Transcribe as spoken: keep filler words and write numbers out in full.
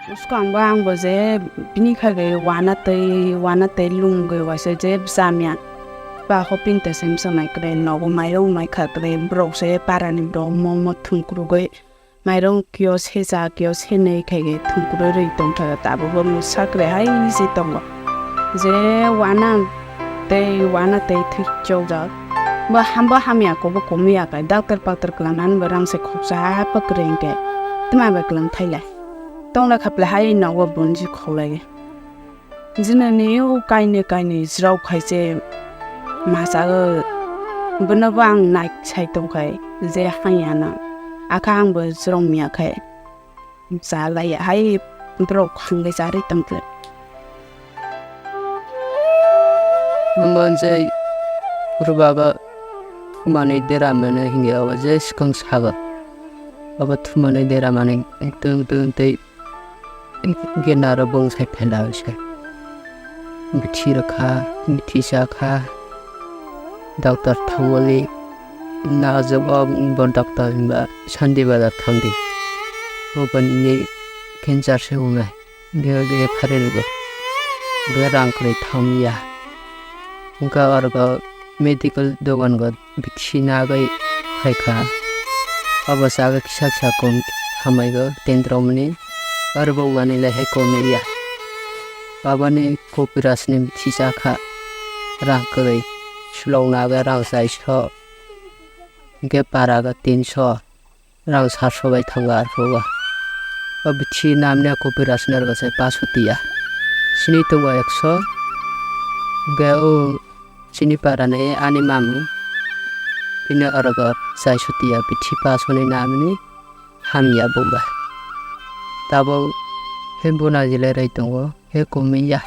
Bwskango angbo je bini khaigwi wana tei, wana tei lungwi waisa je bwsa mya. Ba hoping te sem sanai kwrwi, nogo mairung mai kha kwrwi, borok se parani borok mo mo thwngkwrwgwi mairung kio se cha kio se nwi khaigwi thwngkwrwi rwi tongkha, tabukbo mwsa kwrwi hai se tongo. Je wana tei wana tei thwi chokjak. Bo hambo hamya kobo komya kai, doctor paktor kwlangnani bo rang se khoksa pa kwrwi hwnkhe twma bai kwlang thailai. Tongla khapla hai nogo bunji kholai. Jinani o kainwi kainwi jrao khai se masago. Bono bo ang nai sai tongkhai je hanya no. Akha ang bo jrao mya khai. Cha laiya hai borok hwnwi charwi tongkhe. Omo je Guru Baba thumani dera mane hinwi abo je swkang sago. Abo thumani dera mane twi twi twi gena ro bwng sai phela se. Bithi rwkha, bithi chakha. Doctor thangmani najwk o bo doctor hinba Sandi Bazar thangdi. Bo bini cancer se wngnai. Bia bia phari rwgo. Bia rang kwrwi thangya. Wngkha oro medical dogan go bithi nagwi phaikha. Abo chaga kisa sakom hamaigo tendromni. Oro bo wngmani le hai komya. Babani Kopirasni bithi chakha. Rang kwrwi. Sulok nagwi rang chaiso. Hwnkhe paraga tinso rang satso bai thango arphugo. O bithi namni Kopirasni rwgo se paso tiya. Sini tongo ekso. Hwnkhe o chini parani ani mamu bini orogo chaiso tiya bithi pasoni namni hamya bumba. Tabuk he buna jilai rai tongo, he komya.